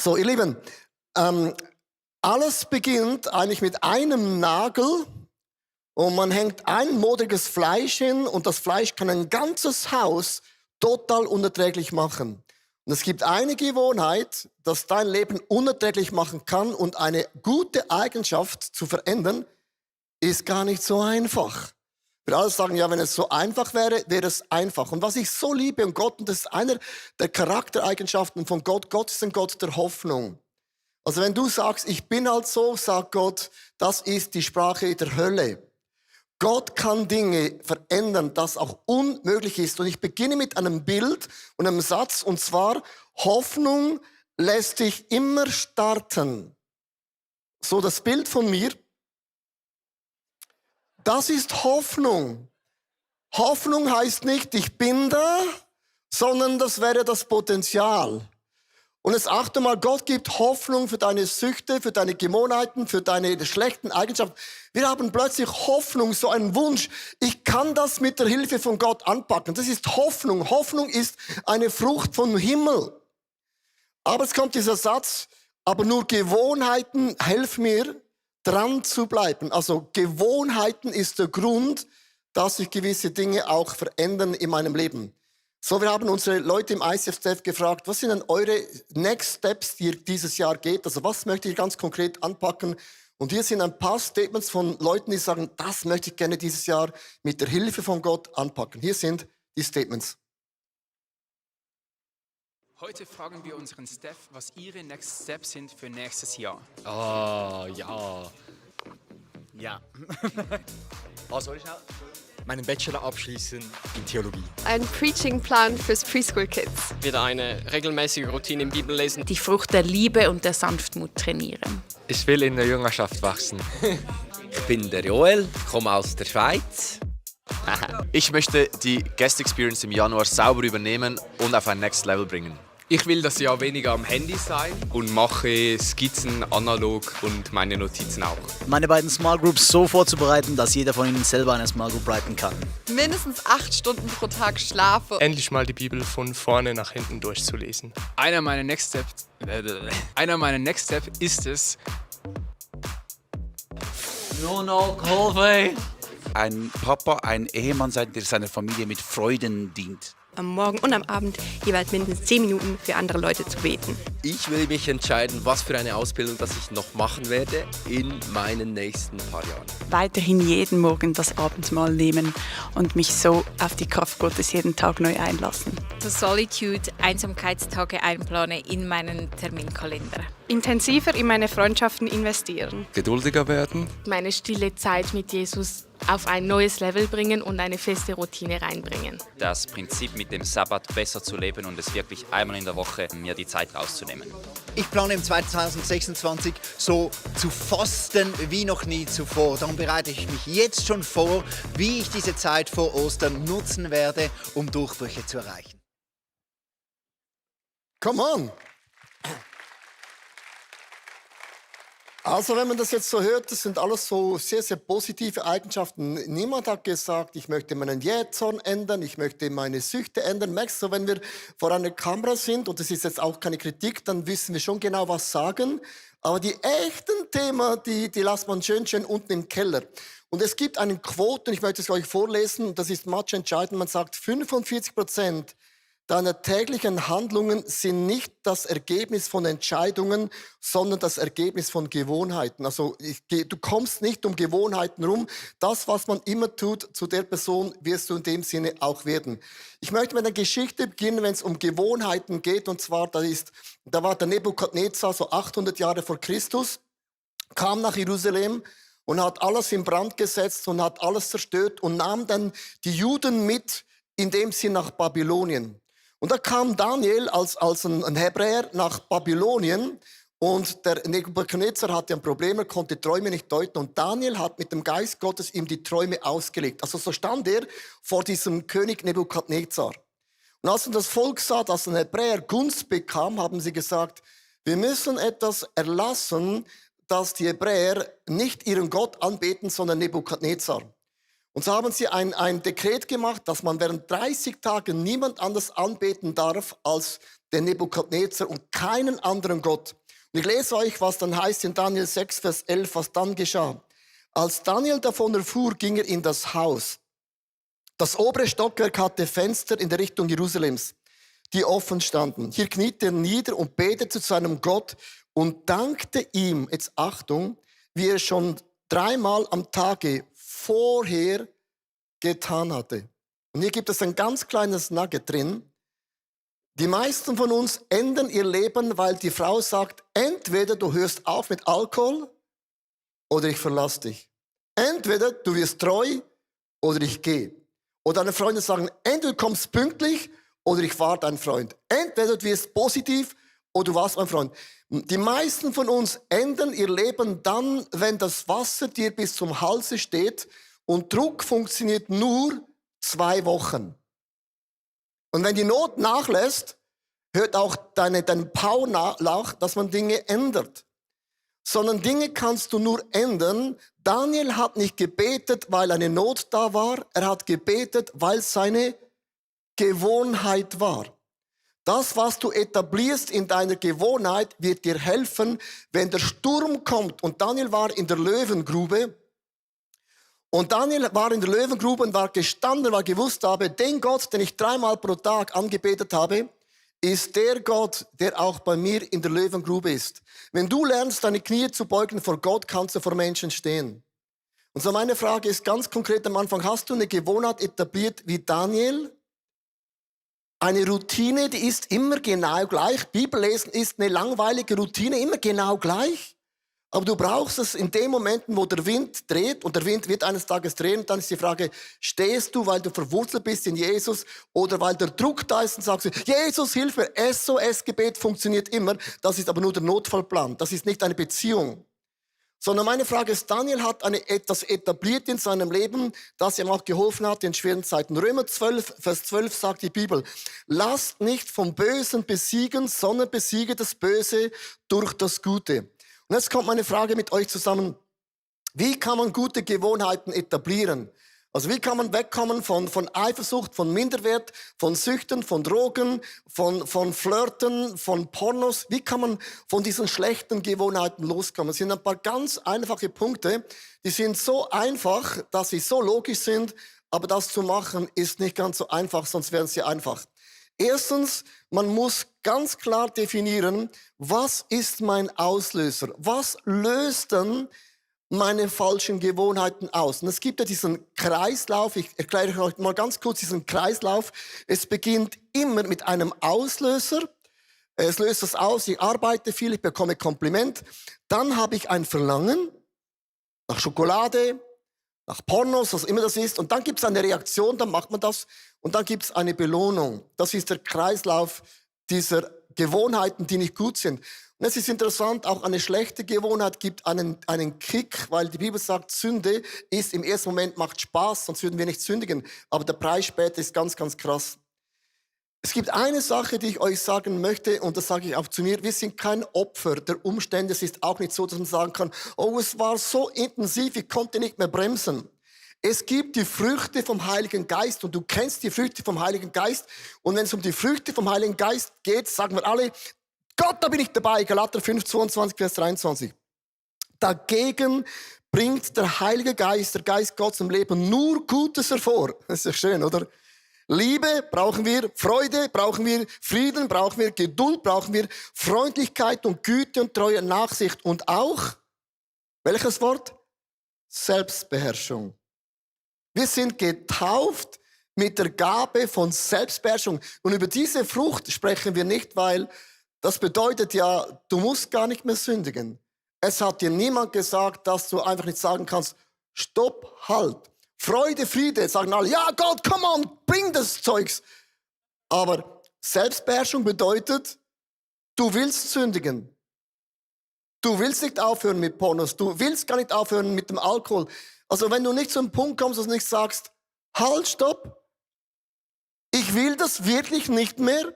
So, ihr Lieben, alles beginnt eigentlich mit einem Nagel und man hängt ein modriges Fleisch hin und das Fleisch kann ein ganzes Haus total unerträglich machen. Und es gibt eine Gewohnheit, das dein Leben unerträglich machen kann, und eine gute Eigenschaft zu verändern, ist gar nicht so einfach. Wir alle sagen, ja, wenn es so einfach wäre, wäre es einfach. Und was ich so liebe an Gott, und das ist einer der Charaktereigenschaften von Gott, Gott ist ein Gott der Hoffnung. Also wenn du sagst, ich bin halt so, sagt Gott, das ist die Sprache der Hölle. Gott kann Dinge verändern, das auch unmöglich ist. Und ich beginne mit einem Bild und einem Satz, und zwar: Hoffnung lässt dich immer starten. So, das Bild von mir, das ist Hoffnung. Hoffnung heißt nicht, ich bin da, sondern das wäre das Potenzial. Und jetzt achte mal, Gott gibt Hoffnung für deine Süchte, für deine Gewohnheiten, für deine schlechten Eigenschaften. Wir haben plötzlich Hoffnung, so einen Wunsch. Ich kann das mit der Hilfe von Gott anpacken. Das ist Hoffnung. Hoffnung ist eine Frucht vom Himmel. Aber es kommt dieser Satz, aber nur Gewohnheiten helfen mir, dran zu bleiben. Also Gewohnheiten ist der Grund, dass sich gewisse Dinge auch verändern in meinem Leben. So, wir haben unsere Leute im ICF gefragt, was sind denn eure Next Steps, die ihr dieses Jahr geht? Also was möchtet ihr ganz konkret anpacken? Und hier sind ein paar Statements von Leuten, die sagen, das möchte ich gerne dieses Jahr mit der Hilfe von Gott anpacken. Hier sind die Statements. Heute fragen wir unseren Staff, was ihre Next Steps sind für nächstes Jahr. Ah, ja. Ja. Soll ich schnell? Meinen Bachelor abschließen in Theologie. Ein Preaching-Plan fürs Preschool Kids. Wieder eine regelmäßige Routine im Bibellesen. Die Frucht der Liebe und der Sanftmut trainieren. Ich will in der Jüngerschaft wachsen. Ich bin der Joel, komme aus der Schweiz. Ich möchte die Guest Experience im Januar sauber übernehmen und auf ein Next Level bringen. Ich will das Jahr weniger am Handy sein und mache Skizzen analog und meine Notizen auch. Meine beiden Small Groups so vorzubereiten, dass jeder von ihnen selber eine Small Group leiten kann. Mindestens 8 Stunden pro Tag schlafe. Endlich mal die Bibel von vorne nach hinten durchzulesen. Einer meiner Next Steps ist es, No, no, Alkoholfrei. Ein Papa, ein Ehemann sein, der seiner Familie mit Freuden dient. Am Morgen und am Abend jeweils mindestens 10 Minuten für andere Leute zu beten. Ich will mich entscheiden, was für eine Ausbildung das ich noch machen werde in meinen nächsten paar Jahren. Weiterhin jeden Morgen das Abendmahl nehmen und mich so auf die Kraft Gottes jeden Tag neu einlassen. So Solitude, Einsamkeitstage einplanen in meinen Terminkalender. Intensiver in meine Freundschaften investieren. Geduldiger werden. Meine stille Zeit mit Jesus auf ein neues Level bringen und eine feste Routine reinbringen. Das Prinzip mit dem Sabbat besser zu leben und es wirklich einmal in der Woche mir die Zeit rauszunehmen. Ich plane im 2026 so zu fasten wie noch nie zuvor. Darum bereite ich mich jetzt schon vor, wie ich diese Zeit vor Ostern nutzen werde, um Durchbrüche zu erreichen. Come on! Also wenn man das jetzt so hört, das sind alles so sehr, sehr positive Eigenschaften. Niemand hat gesagt, ich möchte meinen Jähzorn ändern, ich möchte meine Süchte ändern. Merkst du, wenn wir vor einer Kamera sind, und das ist jetzt auch keine Kritik, dann wissen wir schon genau, was sagen. Aber die echten Themen, die lässt man schön unten im Keller. Und es gibt einen Quote, und ich möchte es euch vorlesen, das ist much entscheidend. Man sagt, 45% deine täglichen Handlungen sind nicht das Ergebnis von Entscheidungen, sondern das Ergebnis von Gewohnheiten. Also du kommst nicht um Gewohnheiten rum. Das, was man immer tut, zu der Person wirst du in dem Sinne auch werden. Ich möchte mit einer Geschichte beginnen, wenn es um Gewohnheiten geht. Und zwar, da war der Nebukadnezar, so 800 Jahre vor Christus, kam nach Jerusalem und hat alles in Brand gesetzt und hat alles zerstört und nahm dann die Juden mit, in dem Sinne nach Babylonien. Und da kam Daniel als ein Hebräer nach Babylonien und der Nebukadnezar hatte ein Problem, er konnte Träume nicht deuten und Daniel hat mit dem Geist Gottes ihm die Träume ausgelegt. Also so stand er vor diesem König Nebukadnezar. Und als das Volk sah, dass ein Hebräer Gunst bekam, haben sie gesagt, wir müssen etwas erlassen, dass die Hebräer nicht ihren Gott anbeten, sondern Nebukadnezar. Und so haben sie ein Dekret gemacht, dass man während 30 Tagen niemand anders anbeten darf als den Nebukadnezar und keinen anderen Gott. Und ich lese euch, was dann heißt in Daniel 6, Vers 11, was dann geschah. Als Daniel davon erfuhr, ging er in das Haus. Das obere Stockwerk hatte Fenster in der Richtung Jerusalems, die offen standen. Hier kniete er nieder und betete zu seinem Gott und dankte ihm, jetzt Achtung, wie er schon 3-mal am Tage vorher getan hatte. Und hier gibt es ein ganz kleines Nugget drin. Die meisten von uns ändern ihr Leben, weil die Frau sagt, entweder du hörst auf mit Alkohol oder ich verlasse dich. Entweder du wirst treu oder ich gehe. Oder deine Freunde sagen, entweder du kommst pünktlich oder ich war dein Freund. Entweder du wirst positiv oder du warst mein Freund. Die meisten von uns ändern ihr Leben dann, wenn das Wasser dir bis zum Halse steht und Druck funktioniert nur 2 Wochen. Und wenn die Not nachlässt, hört auch dein Power nach, dass man Dinge ändert. Sondern Dinge kannst du nur ändern. Daniel hat nicht gebetet, weil eine Not da war. Er hat gebetet, weil es seine Gewohnheit war. Das, was du etablierst in deiner Gewohnheit, wird dir helfen, wenn der Sturm kommt. Und Daniel war in der Löwengrube. Und Daniel war in der Löwengrube und war gestanden, weil er gewusst habe, den Gott, den ich 3-mal pro Tag angebetet habe, ist der Gott, der auch bei mir in der Löwengrube ist. Wenn du lernst, deine Knie zu beugen vor Gott, kannst du vor Menschen stehen. Und so meine Frage ist ganz konkret am Anfang, hast du eine Gewohnheit etabliert wie Daniel? Eine Routine, die ist immer genau gleich. Bibellesen ist eine langweilige Routine, immer genau gleich. Aber du brauchst es in den Momenten, wo der Wind dreht, und der Wind wird eines Tages drehen, und dann ist die Frage, stehst du, weil du verwurzelt bist in Jesus, oder weil der Druck da ist und sagst, Jesus, hilf mir, SOS-Gebet funktioniert immer, das ist aber nur der Notfallplan, das ist nicht eine Beziehung. Sondern meine Frage ist, Daniel hat etwas etabliert in seinem Leben, das ihm auch geholfen hat in schweren Zeiten. Römer 12, Vers 12 sagt die Bibel, lasst nicht vom Bösen besiegen, sondern besiege das Böse durch das Gute. Und jetzt kommt meine Frage mit euch zusammen. Wie kann man gute Gewohnheiten etablieren? Also wie kann man wegkommen von Eifersucht, von Minderwert, von Süchten, von Drogen, von Flirten, von Pornos? Wie kann man von diesen schlechten Gewohnheiten loskommen? Es sind ein paar ganz einfache Punkte. Die sind so einfach, dass sie so logisch sind, aber das zu machen ist nicht ganz so einfach, sonst wären sie einfach. Erstens, man muss ganz klar definieren, was ist mein Auslöser? Was löst denn meine falschen Gewohnheiten aus? Und es gibt ja diesen Kreislauf, ich erkläre euch mal ganz kurz diesen Kreislauf. Es beginnt immer mit einem Auslöser. Es löst das aus, ich arbeite viel, ich bekomme Kompliment. Dann habe ich ein Verlangen nach Schokolade, nach Pornos, was immer das ist. Und dann gibt es eine Reaktion, dann macht man das. Und dann gibt es eine Belohnung. Das ist der Kreislauf dieser Gewohnheiten, die nicht gut sind. Und es ist interessant, auch eine schlechte Gewohnheit gibt einen Kick, weil die Bibel sagt, Sünde ist im ersten Moment macht Spaß, sonst würden wir nicht sündigen. Aber der Preis später ist ganz, ganz krass. Es gibt eine Sache, die ich euch sagen möchte, und das sage ich auch zu mir, wir sind kein Opfer der Umstände. Es ist auch nicht so, dass man sagen kann, oh, es war so intensiv, ich konnte nicht mehr bremsen. Es gibt die Früchte vom Heiligen Geist und du kennst die Früchte vom Heiligen Geist. Und wenn es um die Früchte vom Heiligen Geist geht, sagen wir alle, Gott, da bin ich dabei, Galater 5, 22, Vers 23. Dagegen bringt der Heilige Geist, der Geist Gottes im Leben nur Gutes hervor. Das ist ja schön, oder? Liebe brauchen wir, Freude brauchen wir, Frieden brauchen wir, Geduld brauchen wir, Freundlichkeit und Güte und Treue, Nachsicht und auch, welches Wort? Selbstbeherrschung. Wir sind getauft mit der Gabe von Selbstbeherrschung. Und über diese Frucht sprechen wir nicht, weil das bedeutet ja, du musst gar nicht mehr sündigen. Es hat dir niemand gesagt, dass du einfach nicht sagen kannst, stopp, halt. Freude, Friede, sagen alle, ja Gott, come on, bring das Zeugs. Aber Selbstbeherrschung bedeutet, du willst sündigen. Du willst nicht aufhören mit Pornos, du willst gar nicht aufhören mit dem Alkohol. Also wenn du nicht zum Punkt kommst und nicht sagst, halt, stopp, ich will das wirklich nicht mehr,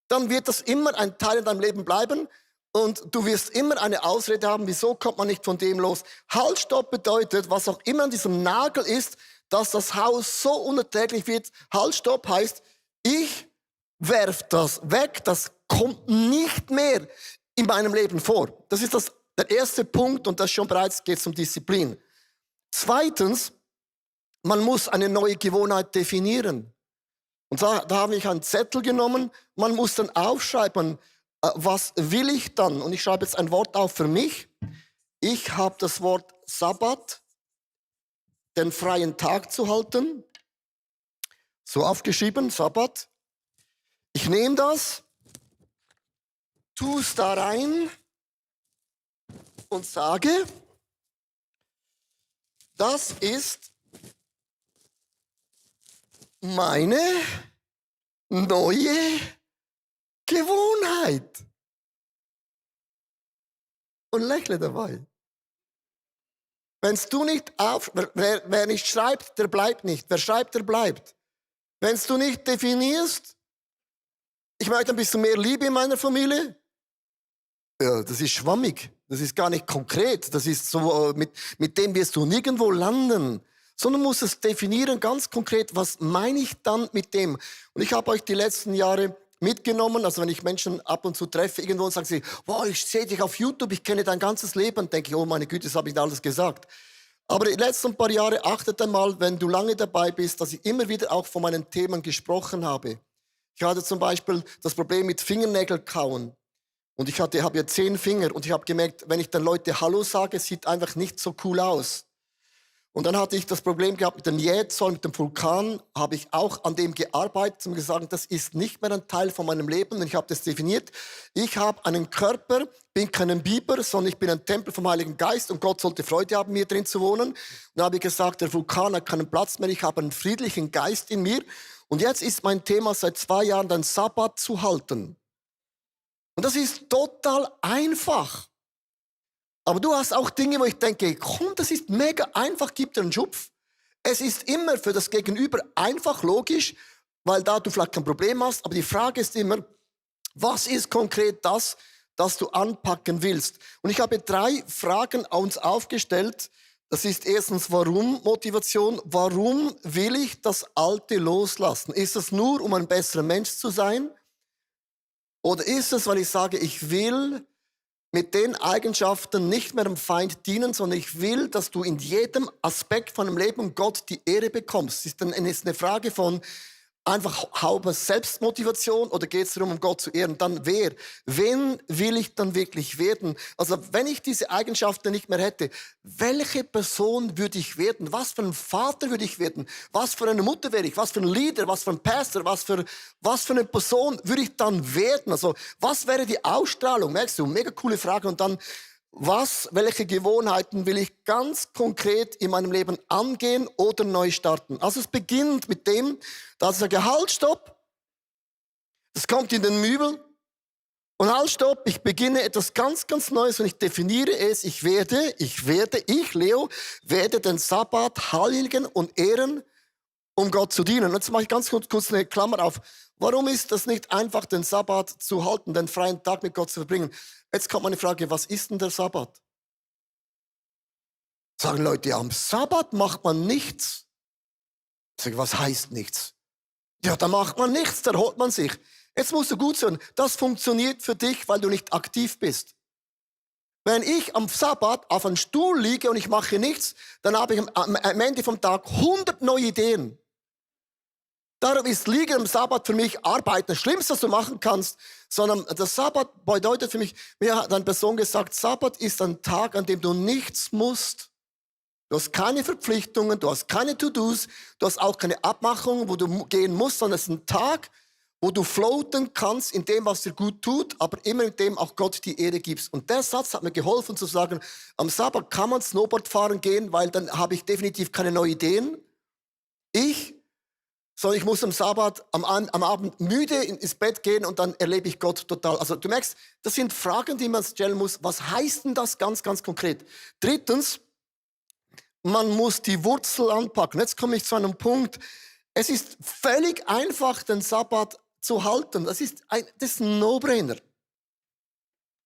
dann wird das immer ein Teil in deinem Leben bleiben und du wirst immer eine Ausrede haben, wieso kommt man nicht von dem los. Halt, stopp bedeutet, was auch immer an diesem Nagel ist, dass das Haus so unerträglich wird. Halt, stopp heißt, ich werf das weg, das kommt nicht mehr in meinem Leben vor. Das ist der erste Punkt und das schon bereits geht es um Disziplin. Zweitens, man muss eine neue Gewohnheit definieren. Und da habe ich einen Zettel genommen, man muss dann aufschreiben, was will ich dann? Und ich schreibe jetzt ein Wort auf für mich. Ich habe das Wort Sabbat, den freien Tag zu halten. So aufgeschrieben, Sabbat. Ich nehme das, tue es da rein und sage, das ist meine neue Gewohnheit. Und lächle dabei. Wenn's du nicht wer nicht schreibt, der bleibt nicht. Wer schreibt, der bleibt. Wenn's du nicht definierst, ich möchte ein bisschen mehr Liebe in meiner Familie, ja, das ist schwammig. Das ist gar nicht konkret. Das ist so, mit dem wirst du nirgendwo landen. Sondern musst es definieren, ganz konkret, was meine ich dann mit dem? Und ich habe euch die letzten Jahre mitgenommen, also wenn ich Menschen ab und zu treffe, irgendwo und sagen sie, wow, ich sehe dich auf YouTube, ich kenne dein ganzes Leben, denke ich, oh meine Güte, das habe ich alles gesagt. Aber die letzten paar Jahre, achtet einmal, wenn du lange dabei bist, dass ich immer wieder auch von meinen Themen gesprochen habe. Ich hatte zum Beispiel das Problem mit Fingernägel kauen. Und ich habe ja 10 Finger und ich habe gemerkt, wenn ich dann Leute Hallo sage, es sieht einfach nicht so cool aus. Und dann hatte ich das Problem gehabt mit dem Jähzoll, mit dem Vulkan, habe ich auch an dem gearbeitet und gesagt, das ist nicht mehr ein Teil von meinem Leben. Und ich habe das definiert. Ich habe einen Körper, bin kein Biber, sondern ich bin ein Tempel vom Heiligen Geist und Gott sollte Freude haben, mir drin zu wohnen. Und dann habe ich gesagt, der Vulkan hat keinen Platz mehr, ich habe einen friedlichen Geist in mir. Und jetzt ist mein Thema seit 2 Jahren, den Sabbat zu halten. Und das ist total einfach. Aber du hast auch Dinge, wo ich denke, komm, das ist mega einfach, gib dir einen Schupf. Es ist immer für das Gegenüber einfach, logisch, weil da du vielleicht kein Problem hast. Aber die Frage ist immer, was ist konkret das du anpacken willst? Und ich habe 3 Fragen uns aufgestellt. Das ist erstens, warum Motivation? Warum will ich das Alte loslassen? Ist es nur, um ein besserer Mensch zu sein? Oder ist es, weil ich sage, ich will mit den Eigenschaften nicht mehr dem Feind dienen, sondern ich will, dass du in jedem Aspekt von dem Leben Gott die Ehre bekommst. Es ist eine Frage von einfach halber Selbstmotivation oder geht es darum, um Gott zu ehren? Dann wer? Wen will ich dann wirklich werden? Also wenn ich diese Eigenschaften nicht mehr hätte, welche Person würde ich werden? Was für ein Vater würde ich werden? Was für eine Mutter wäre ich? Was für ein Leader? Was für ein Pastor? Was für eine Person würde ich dann werden? Also was wäre die Ausstrahlung? Merkst du? Mega coole Frage. Und dann welche Gewohnheiten will ich ganz konkret in meinem Leben angehen oder neu starten? Also es beginnt mit dem, dass ich sage, halt, stopp. Das kommt in den Mübel. Und halt, stopp, ich beginne etwas ganz, ganz Neues und ich definiere es. Ich, Leo, werde den Sabbat heiligen und ehren, um Gott zu dienen. Und jetzt mache ich ganz kurz eine Klammer auf. Warum ist das nicht einfach, den Sabbat zu halten, den freien Tag mit Gott zu verbringen? Jetzt kommt meine Frage, was ist denn der Sabbat? Sagen Leute, ja, am Sabbat macht man nichts. Ich sage, was heißt nichts? Ja, da macht man nichts, da erholt man sich. Jetzt musst du gut sein, das funktioniert für dich, weil du nicht aktiv bist. Wenn ich am Sabbat auf einem Stuhl liege und ich mache nichts, dann habe ich am Ende vom Tag 100 neue Ideen. Darum ist Liegen am Sabbat für mich Arbeiten das Schlimmste, was du machen kannst, sondern der Sabbat bedeutet für mich, mir hat eine Person gesagt, Sabbat ist ein Tag, an dem du nichts musst. Du hast keine Verpflichtungen, du hast keine To-Dos, du hast auch keine Abmachungen, wo du gehen musst, sondern es ist ein Tag, wo du floaten kannst in dem, was dir gut tut, aber immer in dem auch Gott die Ehre gibst. Und der Satz hat mir geholfen zu sagen, am Sabbat kann man Snowboard fahren gehen, weil dann habe ich definitiv keine neuen Ideen. Sondern ich muss am Sabbat am Abend müde ins Bett gehen und dann erlebe ich Gott total. Also du merkst, das sind Fragen, die man stellen muss. Was heißt denn das ganz, ganz konkret? Drittens, man muss die Wurzel anpacken. Jetzt komme ich zu einem Punkt. Es ist völlig einfach, den Sabbat zu halten. Das ist ein No-Brainer.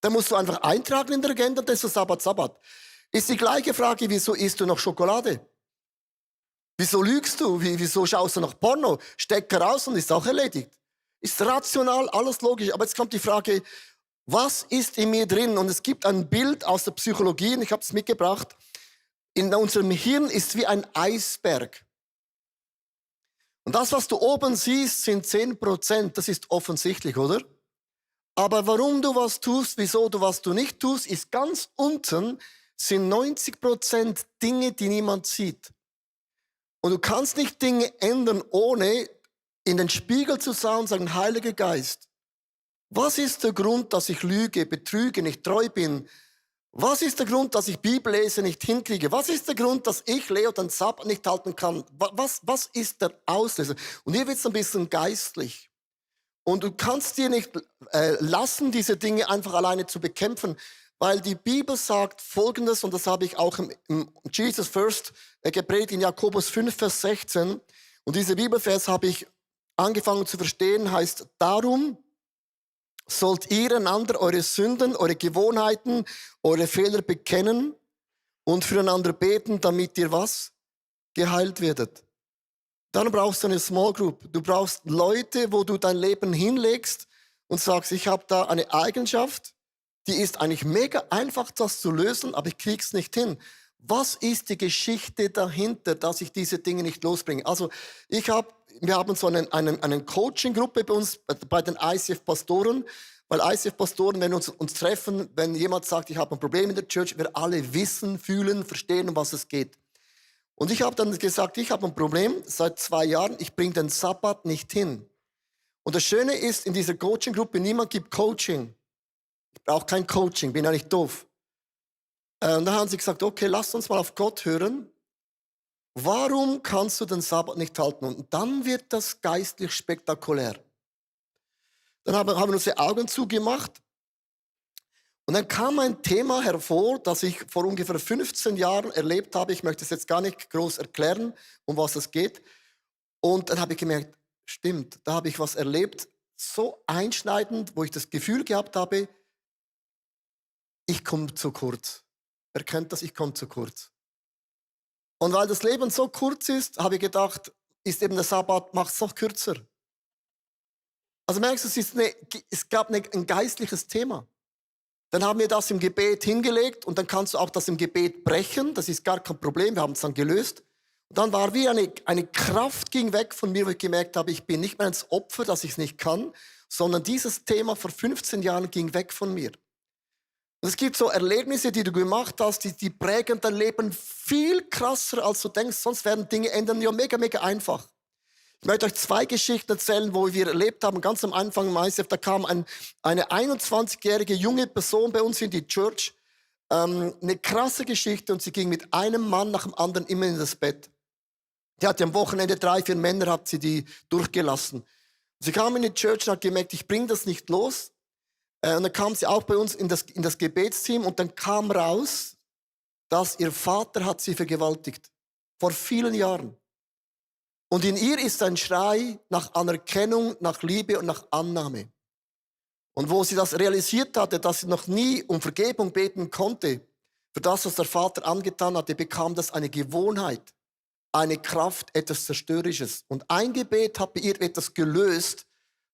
Da musst du einfach eintragen in der Agenda, das ist Sabbat. Ist die gleiche Frage, wieso isst du noch Schokolade? Wieso lügst du? Wieso schaust du nach Porno? Steck raus und ist auch erledigt. Ist rational, alles logisch. Aber jetzt kommt die Frage, was ist in mir drin? Und es gibt ein Bild aus der Psychologie, und ich habe es mitgebracht. In unserem Hirn ist wie ein Eisberg. Und das, was du oben siehst, sind 10%. Das ist offensichtlich, oder? Aber warum du was tust, wieso du was du nicht tust, ist ganz unten, sind 90% Dinge, die niemand sieht. Und du kannst nicht Dinge ändern, ohne in den Spiegel zu schauen und sagen, Heiliger Geist, was ist der Grund, dass ich lüge, betrüge, nicht treu bin? Was ist der Grund, dass ich Bibel lese, nicht hinkriege? Was ist der Grund, dass ich, Leo, den Sabbat nicht halten kann? Was ist der Auslöser? Und hier wird es ein bisschen geistlich. Und du kannst dir nicht lassen, diese Dinge einfach alleine zu bekämpfen, weil die Bibel sagt Folgendes, und das habe ich auch im Jesus First gepredigt in Jakobus 5, Vers 16. Und diese Bibelvers habe ich angefangen zu verstehen, heißt, darum sollt ihr einander eure Sünden, eure Gewohnheiten, eure Fehler bekennen und füreinander beten, damit ihr was? Geheilt werdet. Dann brauchst du eine Small Group. Du brauchst Leute, wo du dein Leben hinlegst und sagst, ich habe da eine Eigenschaft, die ist eigentlich mega einfach, das zu lösen, aber ich krieg's nicht hin. Was ist die Geschichte dahinter, dass ich diese Dinge nicht losbringe? Also wir haben so eine Coaching-Gruppe bei uns, bei den ICF-Pastoren, weil ICF-Pastoren, wenn wir uns treffen, wenn jemand sagt, ich habe ein Problem in der Church, wir alle wissen, fühlen, verstehen, um was es geht. Und ich habe dann gesagt, ich habe ein Problem seit 2 Jahren, ich bringe den Sabbat nicht hin. Und das Schöne ist, in dieser Coaching-Gruppe, niemand gibt Coaching. Ich brauche kein Coaching, bin ja nicht doof. Und dann haben sie gesagt, okay, lass uns mal auf Gott hören. Warum kannst du den Sabbat nicht halten? Und dann wird das geistlich spektakulär. Dann haben wir unsere Augen zugemacht. Und dann kam ein Thema hervor, das ich vor ungefähr 15 Jahren erlebt habe. Ich möchte es jetzt gar nicht groß erklären, um was es geht. Und dann habe ich gemerkt, stimmt, da habe ich was erlebt, so einschneidend, wo ich das Gefühl gehabt habe, ich komme zu kurz. Wer kennt das? Ich komme zu kurz. Und weil das Leben so kurz ist, habe ich gedacht, ist eben der Sabbat, macht es noch kürzer. Also merkst du, es gab ein geistliches Thema. Dann haben wir das im Gebet hingelegt und dann kannst du auch das im Gebet brechen. Das ist gar kein Problem, wir haben es dann gelöst. Und dann war wie eine Kraft ging weg von mir, wo ich gemerkt habe, ich bin nicht mehr ein Opfer, dass ich es nicht kann, sondern dieses Thema vor 15 Jahren ging weg von mir. Und es gibt so Erlebnisse, die du gemacht hast, die prägen dein Leben viel krasser, als du denkst. Sonst werden Dinge ändern ja mega, mega einfach. Ich möchte euch 2 Geschichten erzählen, wo wir erlebt haben, ganz am Anfang im ICF. Da kam eine 21-jährige junge Person bei uns in die Church. Eine krasse Geschichte und sie ging mit einem Mann nach dem anderen immer in das Bett. Die hatte am Wochenende 3, 4 Männer, hat sie die durchgelassen. Sie kam in die Church und hat gemerkt, ich bringe das nicht los. Und dann kam sie auch bei uns in das Gebetsteam und dann kam raus, dass ihr Vater hat sie vergewaltigt. Vor vielen Jahren. Und in ihr ist ein Schrei nach Anerkennung, nach Liebe und nach Annahme. Und wo sie das realisiert hatte, dass sie noch nie um Vergebung beten konnte, für das, was der Vater angetan hatte, bekam das eine Gewohnheit, eine Kraft, etwas Zerstörerisches. Und ein Gebet hat bei ihr etwas gelöst,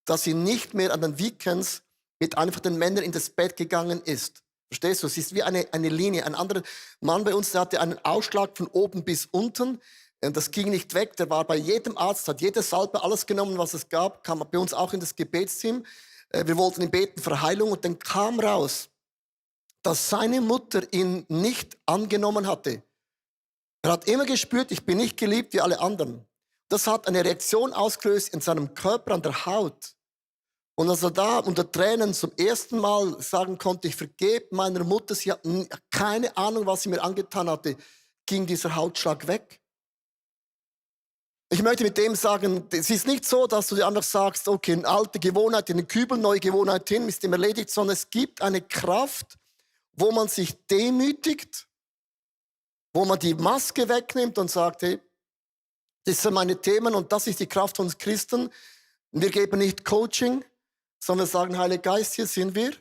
dass sie nicht mehr an den Weekends mit einfach den Männern in das Bett gegangen ist. Verstehst du? Es ist wie eine Linie. Ein anderer Mann bei uns, der hatte einen Ausschlag von oben bis unten. Und das ging nicht weg. Der war bei jedem Arzt, hat jede Salbe, alles genommen, was es gab, kam bei uns auch in das Gebetsteam. Wir wollten ihn beten für Heilung und dann kam raus, dass seine Mutter ihn nicht angenommen hatte. Er hat immer gespürt, ich bin nicht geliebt wie alle anderen. Das hat eine Reaktion ausgelöst in seinem Körper, an der Haut. Und als er da unter Tränen zum ersten Mal sagen konnte, ich vergebe meiner Mutter, sie hat keine Ahnung, was sie mir angetan hatte, ging dieser Hautschlag weg. Ich möchte mit dem sagen, es ist nicht so, dass du dir einfach sagst, okay, eine alte Gewohnheit in den Kübel, neue Gewohnheit hin, ist ihm erledigt, sondern es gibt eine Kraft, wo man sich demütigt, wo man die Maske wegnimmt und sagt, hey, das sind meine Themen und das ist die Kraft von uns Christen. Wir geben nicht Coaching, sondern wir sagen, Heiliger Geist, hier sind wir.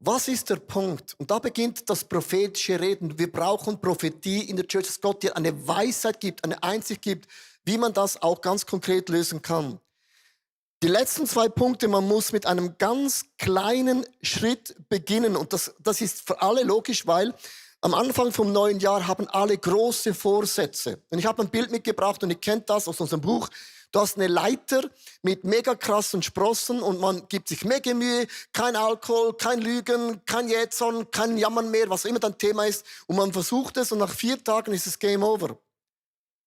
Was ist der Punkt? Und da beginnt das prophetische Reden. Wir brauchen Prophetie in der Church, dass Gott dir eine Weisheit gibt, eine Einsicht gibt, wie man das auch ganz konkret lösen kann. Die letzten 2 Punkte, man muss mit einem ganz kleinen Schritt beginnen. Und das ist für alle logisch, weil am Anfang vom neuen Jahr haben alle große Vorsätze. Und ich habe ein Bild mitgebracht und ihr kennt das aus unserem Buch. Du hast eine Leiter mit mega krassen Sprossen und man gibt sich mega Mühe. Kein Alkohol, kein Lügen, kein Jähzorn, kein Jammern mehr, was immer dein Thema ist. Und man versucht es und nach 4 Tagen ist es Game Over.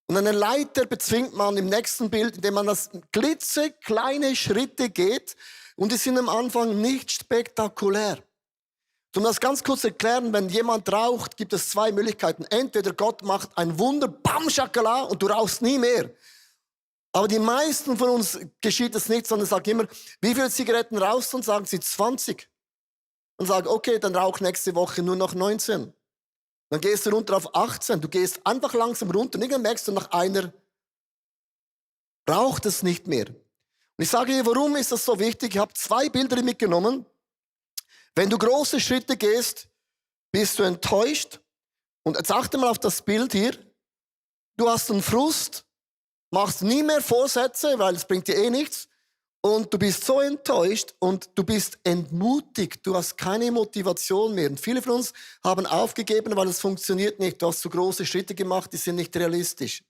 Und eine Leiter bezwingt man im nächsten Bild, indem man das klitzekleine Schritte geht und die sind am Anfang nicht spektakulär. Um das ganz kurz zu erklären, wenn jemand raucht, gibt es 2 Möglichkeiten. Entweder Gott macht ein Wunder, bam, Schakala, und du rauchst nie mehr. Aber die meisten von uns geschieht das nicht, sondern sagen immer, wie viele Zigaretten rauchst du? Und sagen sie 20. Und sagen, okay, dann rauch nächste Woche nur noch 19. Dann gehst du runter auf 18. Du gehst einfach langsam runter. Und irgendwann merkst du, nach einer raucht es nicht mehr. Und ich sage dir, warum ist das so wichtig? Ich habe 2 Bilder mitgenommen. Wenn du große Schritte gehst, bist du enttäuscht. Und jetzt achte mal auf das Bild hier. Du hast einen Frust, machst nie mehr Vorsätze, weil es bringt dir eh nichts. Und du bist so enttäuscht und du bist entmutigt. Du hast keine Motivation mehr. Und viele von uns haben aufgegeben, weil es funktioniert nicht. Du hast zu große Schritte gemacht, die sind nicht realistisch.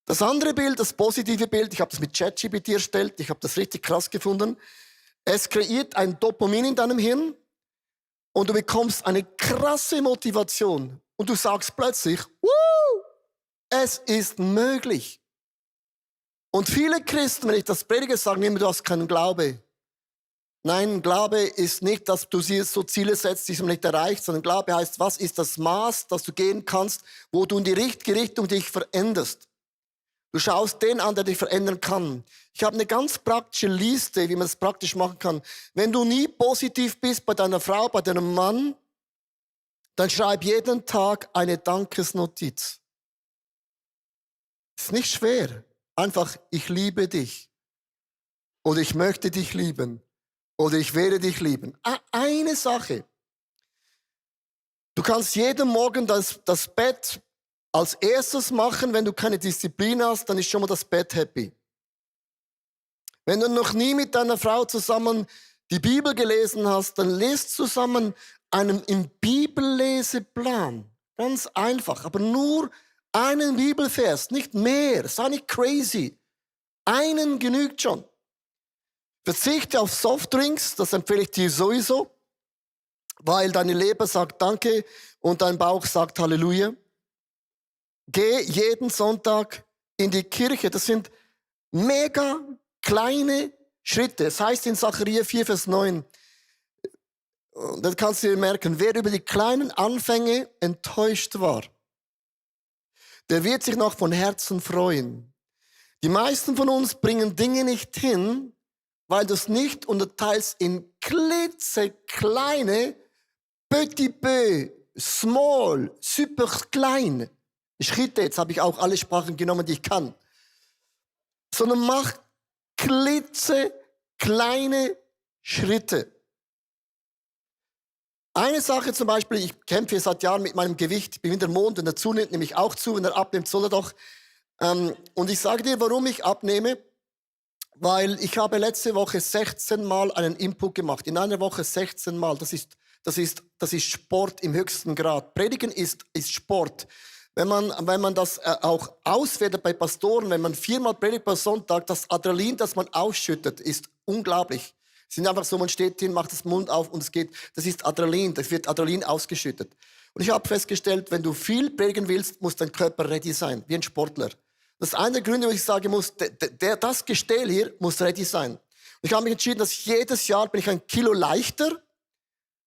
Das andere Bild, das positive Bild, ich habe das mit ChatGPT erstellt, ich habe das richtig krass gefunden. Es kreiert ein Dopamin in deinem Hirn und du bekommst eine krasse Motivation. Und du sagst plötzlich, es ist möglich. Und viele Christen, wenn ich das predige, sagen immer, du hast keinen Glaube. Nein, Glaube ist nicht, dass du so Ziele setzt, die du nicht erreichst, sondern Glaube heißt, was ist das Maß, das du gehen kannst, wo du in die richtige Richtung dich veränderst. Du schaust den an, der dich verändern kann. Ich habe eine ganz praktische Liste, wie man das praktisch machen kann. Wenn du nie positiv bist bei deiner Frau, bei deinem Mann, dann schreib jeden Tag eine Dankesnotiz. Ist nicht schwer. Einfach, ich liebe dich. Oder ich möchte dich lieben. Oder ich werde dich lieben. Eine Sache. Du kannst jeden Morgen das Bett als erstes machen. Wenn du keine Disziplin hast, dann ist schon mal das Bett happy. Wenn du noch nie mit deiner Frau zusammen die Bibel gelesen hast, dann lest zusammen einen im Bibelleseplan. Ganz einfach, aber nur einen Bibelvers, nicht mehr. Sei nicht crazy. Einen genügt schon. Verzichte auf Softdrinks, das empfehle ich dir sowieso, weil deine Leber sagt Danke und dein Bauch sagt Halleluja. Geh jeden Sonntag in die Kirche. Das sind mega kleine Schritte. Es heißt in Sacharja 4, Vers 9, und dann kannst du dir merken, wer über die kleinen Anfänge enttäuscht war, der wird sich noch von Herzen freuen. Die meisten von uns bringen Dinge nicht hin, weil du es nicht unterteilst in klitzekleine, petit peu, small, super klein Schritte. Jetzt habe ich auch alle Sprachen genommen, die ich kann. Sondern mach klitzekleine Schritte. Eine Sache zum Beispiel, ich kämpfe seit Jahren mit meinem Gewicht. Ich bin wie der Mond, wenn er zunimmt, nehme ich auch zu. Wenn er abnimmt, soll er doch. Und ich sage dir, warum ich abnehme. Weil ich habe letzte Woche 16 Mal einen Input gemacht. In einer Woche 16 Mal. Das ist Sport im höchsten Grad. Predigen ist Sport. Wenn man das auch auswertet bei Pastoren, wenn man 4-mal predigt pro Sonntag, das Adrenalin, das man ausschüttet, ist unglaublich. Es sind einfach so, man steht hin, macht das Mund auf und es geht. Das ist Adrenalin, das wird Adrenalin ausgeschüttet. Und ich habe festgestellt, wenn du viel predigen willst, muss dein Körper ready sein, wie ein Sportler. Das ist einer der Gründe, wo ich sagen muss, das Gestell hier muss ready sein. Und ich habe mich entschieden, dass jedes Jahr bin ich 1 Kilo leichter.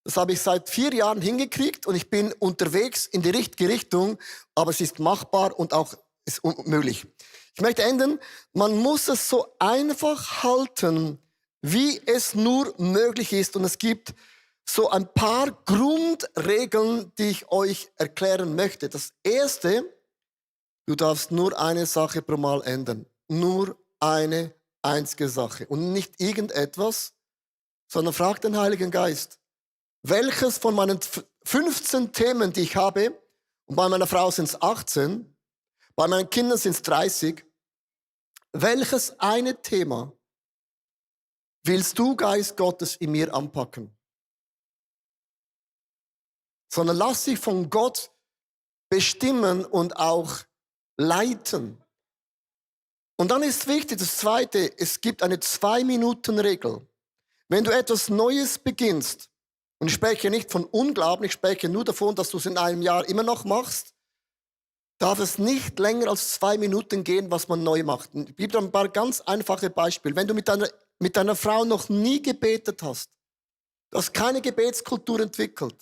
Das habe ich seit 4 Jahren hingekriegt und ich bin unterwegs in die richtige Richtung, aber es ist machbar und auch ist möglich. Ich möchte enden, man muss es so einfach halten, wie es nur möglich ist. Und es gibt so ein paar Grundregeln, die ich euch erklären möchte. Das erste, du darfst nur eine Sache pro Mal ändern. Nur eine einzige Sache. Und nicht irgendetwas, sondern frag den Heiligen Geist. welches von meinen 15 Themen, die ich habe, und bei meiner Frau sind es 18, bei meinen Kindern sind es 30, welches eine Thema willst du, Geist Gottes, in mir anpacken? Sondern lass dich von Gott bestimmen und auch leiten. Und dann ist wichtig, das Zweite, es gibt eine 2-Minuten-Regel. Wenn du etwas Neues beginnst, und ich spreche nicht von Unglauben, ich spreche nur davon, dass du es in einem Jahr immer noch machst, darf es nicht länger als 2 Minuten gehen, was man neu macht. Ich gebe dir ein paar ganz einfache Beispiele. Wenn du mit deiner Frau noch nie gebetet hast, du hast keine Gebetskultur entwickelt,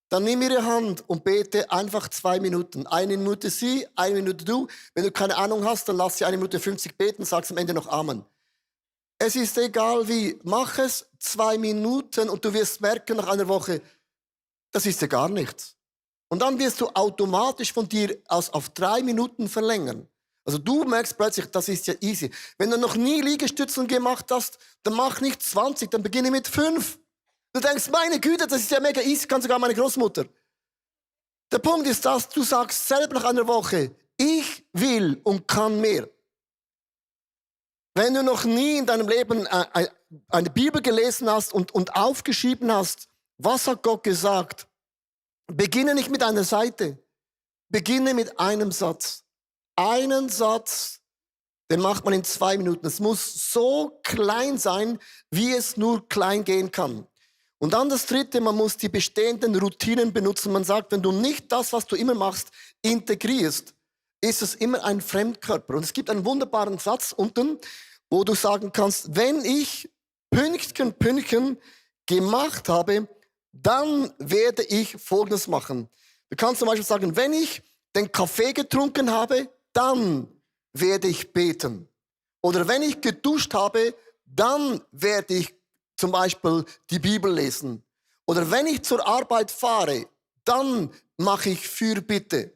dann nimm ihre Hand und bete einfach 2 Minuten. 1 Minute sie, 1 Minute du. Wenn du keine Ahnung hast, dann lass sie 1 Minute 50 beten, sagst am Ende noch Amen. Es ist egal wie, mach es 2 Minuten und du wirst merken nach einer Woche, das ist ja gar nichts. Und dann wirst du automatisch von dir aus auf 3 Minuten verlängern. Also du merkst plötzlich, das ist ja easy. Wenn du noch nie Liegestützen gemacht hast, dann mach nicht 20, dann beginne mit 5. Du denkst, meine Güte, das ist ja mega easy, kann sogar meine Großmutter. Der Punkt ist, dass du sagst selber nach einer Woche, ich will und kann mehr. Wenn du noch nie in deinem Leben eine Bibel gelesen hast und aufgeschrieben hast, was hat Gott gesagt? Beginne nicht mit einer Seite, beginne mit einem Satz. Einen Satz, den macht man in 2 Minuten. Es muss so klein sein, wie es nur klein gehen kann. Und dann das Dritte, man muss die bestehenden Routinen benutzen. Man sagt, wenn du nicht das, was du immer machst, integrierst, ist es immer ein Fremdkörper. Und es gibt einen wunderbaren Satz unten, wo du sagen kannst, wenn ich Pünktchen gemacht habe, dann werde ich Folgendes machen. Du kannst zum Beispiel sagen, wenn ich den Kaffee getrunken habe, dann werde ich beten. Oder wenn ich geduscht habe, dann werde ich zum Beispiel die Bibel lesen. Oder wenn ich zur Arbeit fahre, dann mache ich Fürbitte.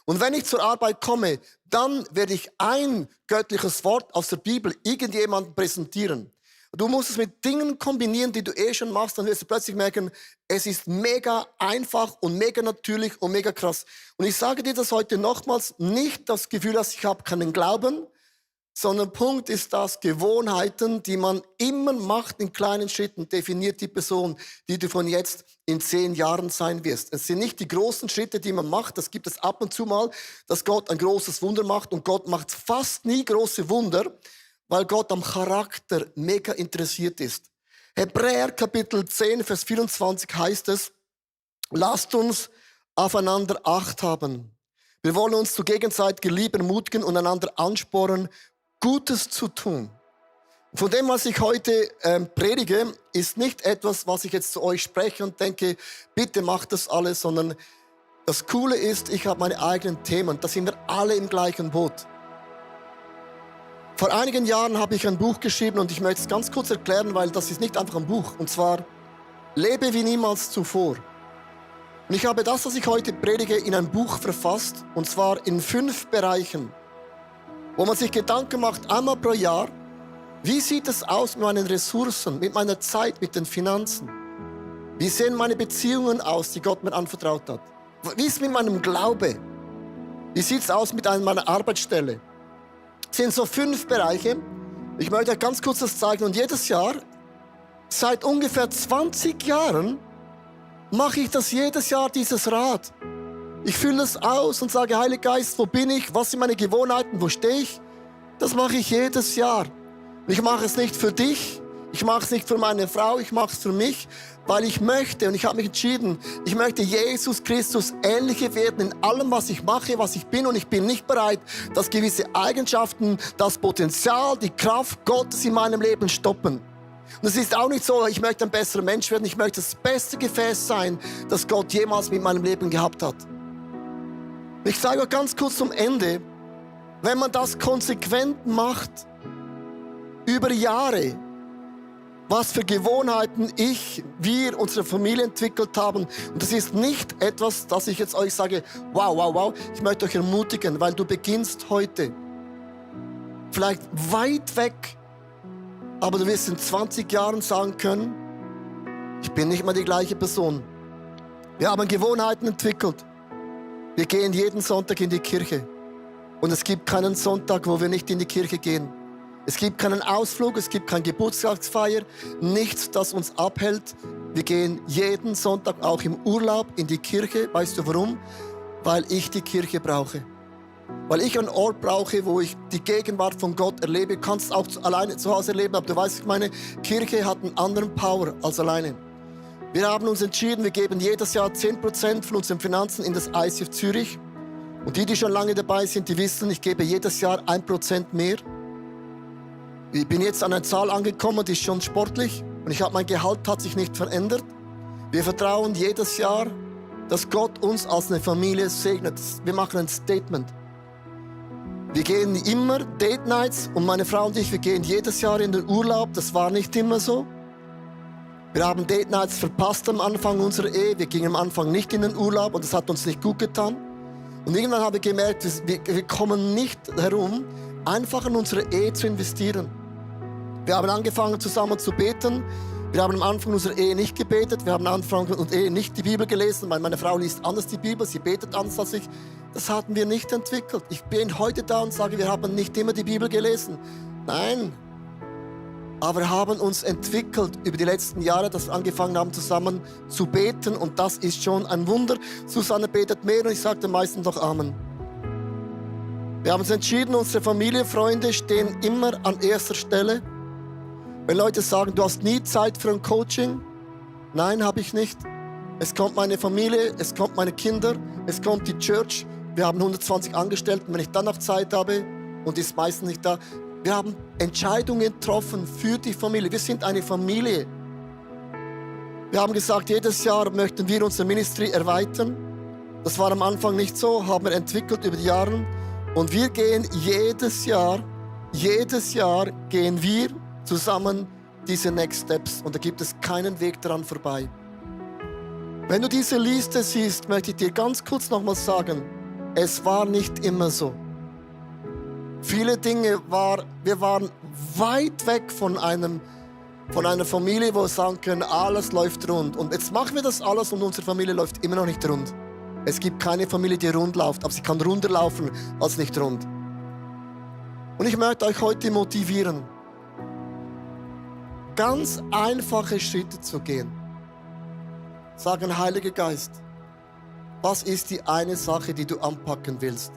Und wenn ich zur Arbeit komme, dann werde ich ein göttliches Wort aus der Bibel irgendjemandem präsentieren. Du musst es mit Dingen kombinieren, die du schon machst, dann wirst du plötzlich merken, es ist mega einfach und mega natürlich und mega krass. Und ich sage dir das heute nochmals, nicht das Gefühl, dass ich habe keinen Glauben, sondern Punkt ist das, Gewohnheiten, die man immer macht in kleinen Schritten, definiert die Person, die du von jetzt in 10 Jahren sein wirst. Es sind nicht die großen Schritte, die man macht, das gibt es ab und zu mal, dass Gott ein großes Wunder macht und Gott macht fast nie große Wunder, weil Gott am Charakter mega interessiert ist. Hebräer Kapitel 10, Vers 24 heißt es, lasst uns aufeinander Acht haben. Wir wollen uns zur gegenseitigen Liebe ermutigen und einander anspornen, Gutes zu tun. Von dem, was ich heute predige, ist nicht etwas, was ich jetzt zu euch spreche und denke, bitte macht das alles, sondern das Coole ist, ich habe meine eigenen Themen. Da sind wir alle im gleichen Boot. Vor einigen Jahren habe ich ein Buch geschrieben und ich möchte es ganz kurz erklären, weil das ist nicht einfach ein Buch. Und zwar, lebe wie niemals zuvor. Und ich habe das, was ich heute predige, in ein Buch verfasst. Und zwar in 5 Bereichen, wo man sich Gedanken macht, einmal pro Jahr, wie sieht es aus mit meinen Ressourcen, mit meiner Zeit, mit den Finanzen? Wie sehen meine Beziehungen aus, die Gott mir anvertraut hat? Wie ist es mit meinem Glaube? Wie sieht es aus mit meiner Arbeitsstelle? Das sind so 5 Bereiche. Ich möchte euch ganz kurz das zeigen. Und jedes Jahr, seit ungefähr 20 Jahren, mache ich das jedes Jahr, dieses Rad. Ich fülle es aus und sage, Heiliger Geist, wo bin ich? Was sind meine Gewohnheiten? Wo stehe ich? Das mache ich jedes Jahr. Ich mache es nicht für dich. Ich mache es nicht für meine Frau. Ich mache es für mich, weil ich möchte, und ich habe mich entschieden, ich möchte Jesus Christus ähnlicher werden in allem, was ich mache, was ich bin. Und ich bin nicht bereit, dass gewisse Eigenschaften, das Potenzial, die Kraft Gottes in meinem Leben stoppen. Und es ist auch nicht so, ich möchte ein besserer Mensch werden. Ich möchte das beste Gefäß sein, das Gott jemals mit meinem Leben gehabt hat. Ich sage euch ganz kurz zum Ende, wenn man das konsequent macht, über Jahre, was für Gewohnheiten wir, unsere Familie entwickelt haben. Und das ist nicht etwas, das ich jetzt euch sage, wow. Ich möchte euch ermutigen, weil du beginnst heute. Vielleicht weit weg, aber du wirst in 20 Jahren sagen können, Ich bin nicht mehr die gleiche Person. Wir haben Gewohnheiten entwickelt. Wir gehen jeden Sonntag in die Kirche. Und es gibt keinen Sonntag, wo wir nicht in die Kirche gehen. Es gibt keinen Ausflug, es gibt keine Geburtstagsfeier, nichts, das uns abhält. Wir gehen jeden Sonntag, auch im Urlaub, in die Kirche. Weißt du warum? Weil ich die Kirche brauche. Weil ich einen Ort brauche, wo ich die Gegenwart von Gott erlebe. Du kannst es auch alleine zu Hause erleben, aber du weißt, meine Kirche hat einen anderen Power als alleine. Wir haben uns entschieden, wir geben jedes Jahr 10% von unseren Finanzen in das ICF Zürich. Und die schon lange dabei sind, die wissen, ich gebe jedes Jahr 1% mehr. Ich bin jetzt an einer Zahl angekommen, die ist schon sportlich. Und mein Gehalt hat sich nicht verändert. Wir vertrauen jedes Jahr, dass Gott uns als eine Familie segnet. Wir machen ein Statement. Wir gehen immer Date Nights und meine Frau und ich, wir gehen jedes Jahr in den Urlaub. Das war nicht immer so. Wir haben Date Nights verpasst am Anfang unserer Ehe. Wir gingen am Anfang nicht in den Urlaub und das hat uns nicht gut getan. Und irgendwann habe ich gemerkt, wir kommen nicht herum, einfach in unsere Ehe zu investieren. Wir haben angefangen zusammen zu beten. Wir haben am Anfang unserer Ehe nicht gebetet. Wir haben am Anfang unserer Ehe nicht die Bibel gelesen, weil meine Frau liest anders die Bibel, sie betet anders als ich. Das hatten wir nicht entwickelt. Ich bin heute da und sage, wir haben nicht immer die Bibel gelesen. Nein. Aber wir haben uns entwickelt über die letzten Jahre, dass wir angefangen haben, zusammen zu beten. Und das ist schon ein Wunder. Susanne betet mehr und ich sage den meisten doch Amen. Wir haben uns entschieden, unsere Familie, Freunde stehen immer an erster Stelle. Wenn Leute sagen, du hast nie Zeit für ein Coaching, nein, habe ich nicht. Es kommt meine Familie, es kommt meine Kinder, es kommt die Church. Wir haben 120 Angestellte. Wenn ich dann noch Zeit habe und die ist meistens nicht da, wir haben Entscheidungen getroffen für die Familie. Wir sind eine Familie. Wir haben gesagt, jedes Jahr möchten wir unser Ministry erweitern. Das war am Anfang nicht so, haben wir entwickelt über die Jahre. Und wir gehen jedes Jahr gehen wir zusammen diese Next Steps. Und da gibt es keinen Weg daran vorbei. Wenn du diese Liste siehst, möchte ich dir ganz kurz nochmal sagen, es war nicht immer so. Viele Dinge wir waren weit weg von einer Familie, wo wir sagen können, alles läuft rund. Und jetzt machen wir das alles und unsere Familie läuft immer noch nicht rund. Es gibt keine Familie, die rund läuft, aber sie kann runder laufen als nicht rund. Und ich möchte euch heute motivieren, ganz einfache Schritte zu gehen. Sagen, Heiliger Geist, was ist die eine Sache, die du anpacken willst?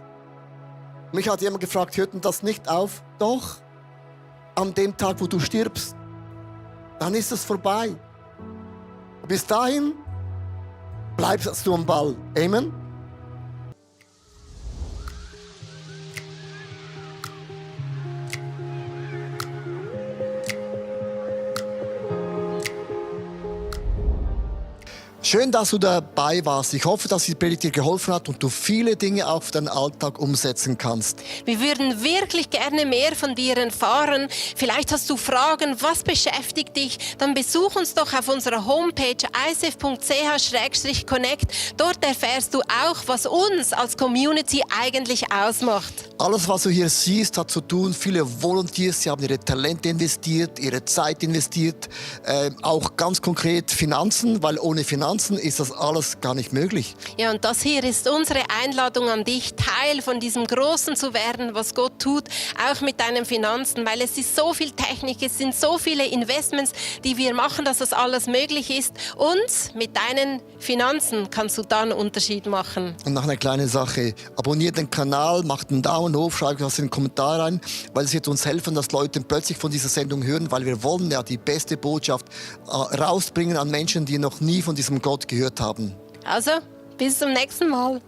Mich hat jemand gefragt, hört denn das nicht auf? Doch, an dem Tag, wo du stirbst, dann ist es vorbei. Bis dahin bleibst du am Ball. Amen? Schön, dass du dabei warst. Ich hoffe, dass die Predigt dir geholfen hat und du viele Dinge auch für deinen Alltag umsetzen kannst. Wir würden wirklich gerne mehr von dir erfahren. Vielleicht hast du Fragen, was beschäftigt dich? Dann besuch uns doch auf unserer Homepage icf.ch/connect. Dort erfährst du auch, was uns als Community eigentlich ausmacht. Alles, was du hier siehst, hat zu tun, viele Volunteers, sie haben ihre Talente investiert, ihre Zeit investiert, auch ganz konkret Finanzen, weil ohne Finanzen ist das alles gar nicht möglich. Ja, und das hier ist unsere Einladung an dich, Teil von diesem Großen zu werden, was Gott tut, auch mit deinen Finanzen, weil es ist so viel Technik, es sind so viele Investments, die wir machen, dass das alles möglich ist. Und mit deinen Finanzen kannst du da einen Unterschied machen. Und noch eine kleine Sache, abonniert den Kanal, macht einen Daumen hoch, schreibt was in den Kommentar rein, weil es wird uns helfen, dass Leute plötzlich von dieser Sendung hören, weil wir wollen ja die beste Botschaft rausbringen an Menschen, die noch nie von diesem Gott gehört haben. Also, bis zum nächsten Mal.